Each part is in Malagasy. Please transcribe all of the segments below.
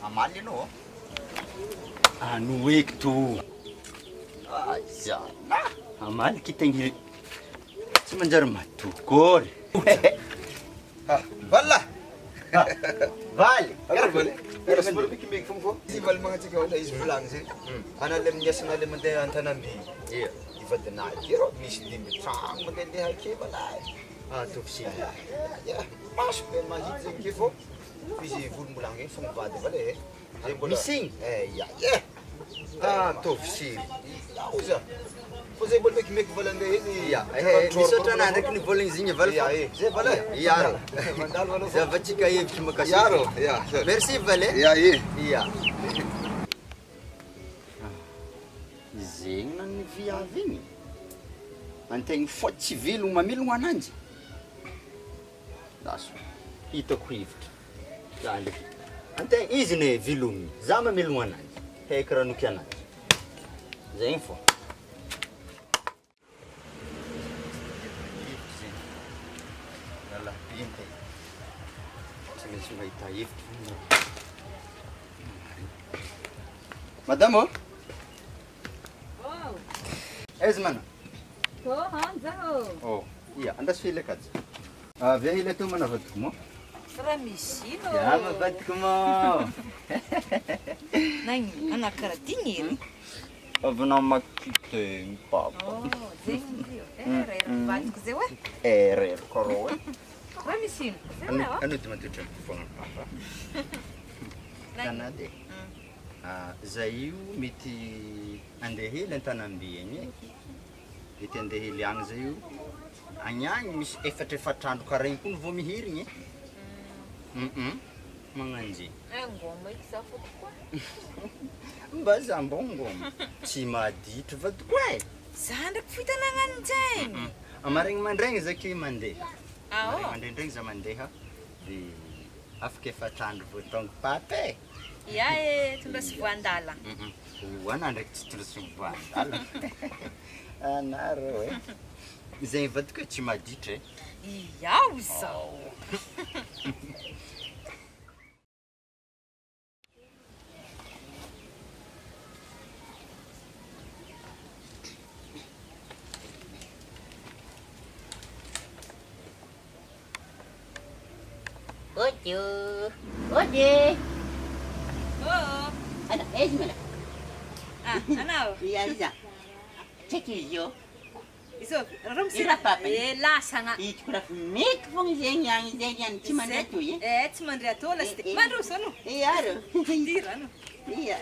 Hamaly ianao a. Anoeko to. Aiza. Hamaly kitengily. Tsy manjary matokory. Vala. Valy. Valy. Izy valy magnatsika ohatra izy volagny zay. Anà le miasa le mandeha an-tanamby. Ia. I vadinà ty rô misy dimy tragno mandehandeha ake malahy. Ataovy sy. Ia. Maso be mahita zegny ke fô izy volombolagny igny fô mivady valy e. Zay mbola. Misy igny? Eh ia e. Ataovy sy. Ia oza. Fô zay mbola mekimeky valy andeha iny. Ia. Eh, misaotra anà ndraiky nivolagna izy igny valy Ia fa. e. Zay valy e. Ia rô. Mandalo aloha. Zavatsika hevitry mahakasika. Ia rô. Ia. Merci valy e. Ia e. Ia. Zegny na ny viavy igny. Antegna fô tsy velogno mamelogno ananjy. Lasa. Hitako hevitra. Za ndraiky. Antegna izy ne velomigny, za mamelogno ananjy. Haiko raha noky ananjy. Zegny fô. Hevitra zegny. Rahalahy be antegna. Tsy maintsy mahita hevitra fogna za. Madame ô! Oh. Aiza mana? Tô hanja ô. Oh, ia, andraso hely akajy. Avy hely atao mana vadiko moa. Raha misy ino. Ya ma vadiko moa. Nagnino? Anà karaha digny ery. Avy namaky tegny papa. Oh, zegny izy io. Eh, reraka vadiko zay oe. Eh, reraka rô e. Raha misy ino? Zay oe. Ano ty matotra fogna papa. Tanady. Za io mety andeha hely an-tanambe agny e. Mety andeha hely agny za io. Agny agny misy efatrefatra andro karaha igny koa vao mihirigny e. Magnanjy. Eh, ngôma eky za fô tokoa. Mba za mbô ngôma. Tsy maditry vadiko e. Za ndraiky fo hita nagnano zegny. Amaregny mandraigny za ke mandeha. Ah, Amaregny oh. mandraindraigny za mandeha de afaka 4 andro vao tonga papa e. Ia e, tondrasy voandala. Ho anà ndraiky tsy tondrasy voandala. Anà rô e. Zegny vadiko e tsy maditra e. Ia oza. Ode, ode. Oh. Ana, aiza mana? Ah, anao. Ia iza? Tsaiky izy io. Izo, raha misy Ira papa. Eh, lasagna. Hitako raha meky fogna zegny agny zegny agny tsy mandray toy e. Eh, tsy mandray atô lasy Eh, eh. Mandroso anao. Ia rô. Dira anao. Ia.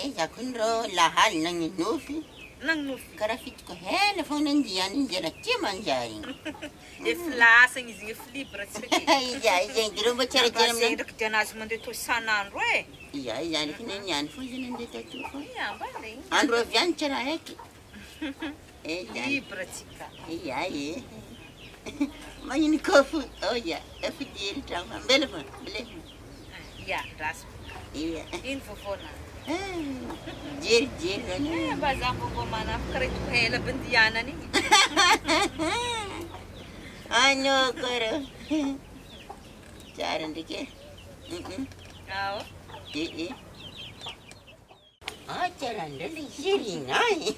Iza kony rô lahaly nagninofy. Nagninofy. Karaha fitiko hela fogna nandiany izy raha tia manjary igny. Efa lasagna izy igny, efa libre tsy reke. Ia, zegny de rô mba tsaratsara Mba aminah. zegny ndraiky dianazy mandeha tô isan'andro e. Ia, ia ndraiky naniany fo izy nandeha tato fô. Ia, mba regny. Andro avy any tsy raha haiky. Eh, zany. Libre tsika. Ia e. Magnino kôfo? Oh ia, efa diery tragno. Ambela fô, ambela fô. Ia, ndraso. Ia. Ino vaovaona? Jery jery zany. Eh, mba za vaovao manafika reto hela aby andianana igny. Anao kôrô. Tsara ndraiky e. Ao. Eh eh. Ah, tsara ndray le serinay.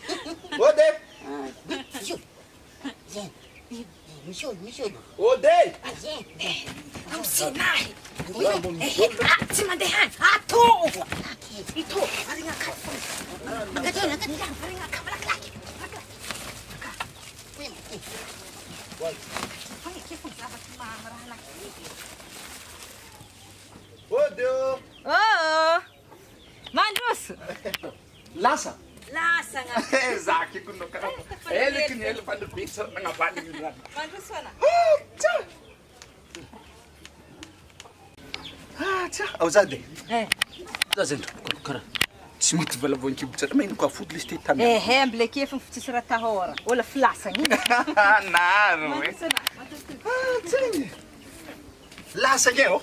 Ode! Ah, io. Zay. Misy olo, misy olo. Ode! Ah, zay. Amsinahy. Eh, ah, tsy mandeha any. Atô. Ito, arigna akany fô. Akato, akato. Arigna akany malakilaky. Malakilaky. Ode ô! Oh! Mandroso. Lasa! Lasagna. Za ke kono karaha. Ela que nele fa nibisa nagnavaly ny rano. Mandroso ana. Tsa! Ah, tsa! Ao za de. Eh. Za zegny tompoko karaha tsy maty vala voankibo tsara magnino koa afody le sy te tany. Eh, eh, ambila ake efa tsisy raha tahora. Ola filasagna. Naro e. Mandroso ana. Mandroso. Ah, tsegny. Lasa ke ô.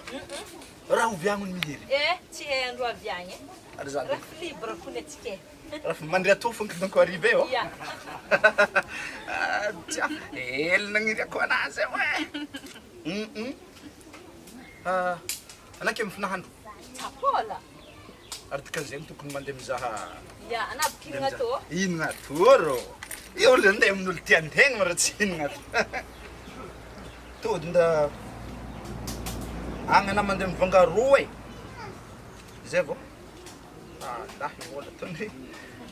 Raha oviagno ny mihery. Eh, tsy hay andro avy agny. e. Ary za Raha libre kony atsika e. Raha mandry atô fogna donc arrivé ô. Ya. Ah, Tia, ela nagniriako anazy io e. Hum. Ah, anake mifinahandro. Tsapola. Ary dikan'izay tokony mandeha mizaha. Ya, anaboky inona atô? Inona atô rô? Io olo andeha amin'olo tian-tegna raha tsy inona atô. Tody nda agny anah mandeha mivanga ro e. Zay vao. Ah, lahy mbola tondry.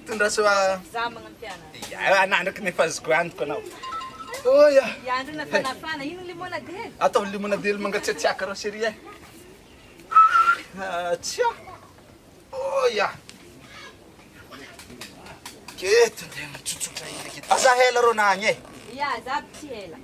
Tondraso a. Za magnampy anazy. Ya, anah ndraiky nefa azoko antoka anao. Oh ya. Ya, andro nafanafana. Ino limonade hely? Ataovy limonade hely mangatsiatsiaka rô chérie e. Ah, tsia. Oh ya. Keto ndeha mitsotsotra hely aketo. Aza hela rô na agny e. Ya, za aby tsy hela.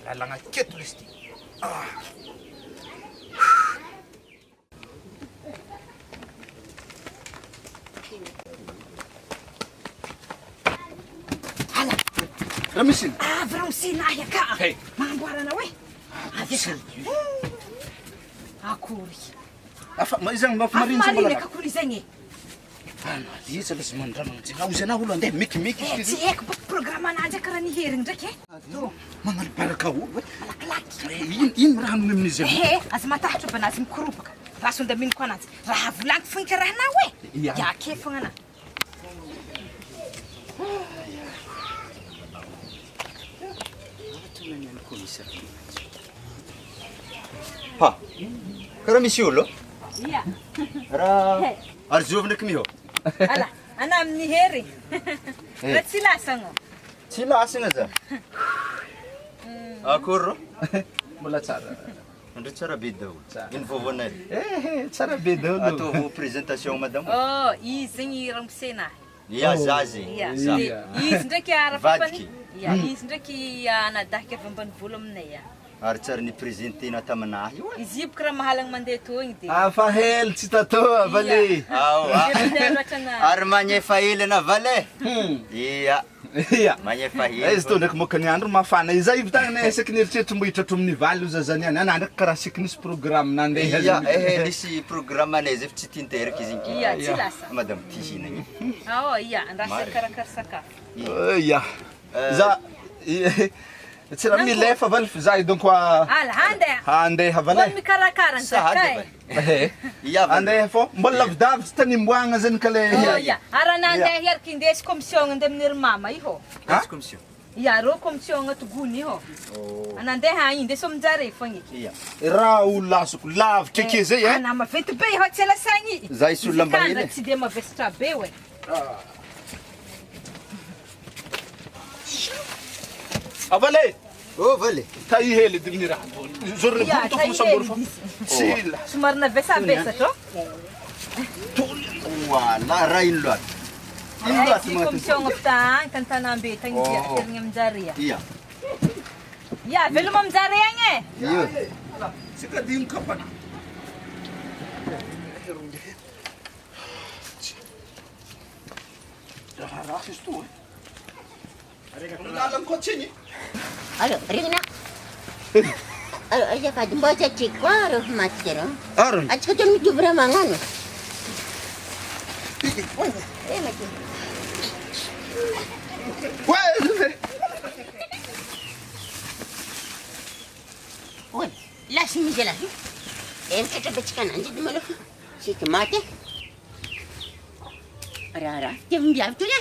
Lalagna aketo lesy ty. Ah. Ala. Raha misy ino? Avy raha misy lahy aka. Hey. Mamboarana hoe. Avy aka. Akory. Afa ma izany mba Avy mariny mariny mbola. aka akory izagny e. Analyse lesy mandramagna antsika. Ozy anah olo andeha mikimiky Eh, izy tsy ty. haiko baka programme ananjy karaha niherigny ndraiky e. Magnano baraka olo e. Malakilaky. Eh, Ino ino raha hanony amin'izy io? Ehe, aza matahotra ba anazy mikoropaka. Raha sondaminiko ananjy. Raha volaniko fogna karaha anao e. Ya. Ya ake fogna anah. Ha! Karaha misy olo? Ya. Raha ary zovy ndraiky miho? Ala, ana amin'ny hery. Raha tsy lasagna. Tsy lasagna za. Akory rô? Mbola tsara. Ndre tsara be daholo. Ino vaovaonay? Eh, tsara be daholo. Ataovy présentation madame. Oh, izy zegny ramosena. Ya za zegny. Ya. Za. De izy ndraiky ara-papany. Vadiko. Ya, izy ndraiky anadahiko avy ambanivolo aminay ya. Ary tsara ni-présenter-na taminahy io e. Izy io boka raha mahalagna mandeha tô igny de. Afa hely tsy tatô avale. Ao a. Dia mandeha loatra na. Ary magnefa hely ana vale. Ia. Ia. Magnefa hely. Izy tô ndraiky moka ny andro mafana. Iza io tagny isaky ny eritreritry mbo hitratra amin'ny valy io zazany any. Ana ndraiky karaha seky nisy programme nandeha. Ia, ehe nisy programme anay zay fa tsy tinteraka izy igny. Ia, tsy lasa. Madame ty hihinagna. Ao, ia, andrasa Marina. karakara sakafo. Ia. Za tsy raha milefa valy fa za io donc Ala, handeha. handeha Mbola vale. mikarakara ny Sahady zakay. vale. Eh. Ia vale. Andeha fô mbola lavidavitsy tany imboagna zany ka le. Oh, ia. Ary nandeha hiaraka indesy commission andeha amin'ny ry mama io hô. Ha? Commission. Ia, rô commission atogony io hô. Nandeha agny indeso aminjare fogna eky. Ia. Raha olo lasako lavitra ake zay e. Ana maventy be hô tsy lasagny. Za hisy olona mba hely e. Tsy de mavesatra be oe. Avale. Oh vale. Tai hely edy amin'ny raha. Zorony Ia, boky tai tokony sambory hely fa. izy. Tsy la. Somary navesabesatra ô. Voilà, raha ino loatra. Ino loatra Ty magnato. commission avy tagny tantanambe tagny Oh. dia aterigny aminjare. Ia. Ia, veloma aminjare agny e. Io. Tsy kadino kapana. Raha raha izy to e. Lalany koa tsiny. Allô, Rigna. Allô, azafady mba atsika koa reo fa maty zareo. Arony. Atsika to mitovy raha magnano. Eh, maty. Ouais. Oy, lasa misy lahy. Eh, mitratra betsaka ananjy edy malôha. Tsika maty. Raha raha, ty mbiavy to e.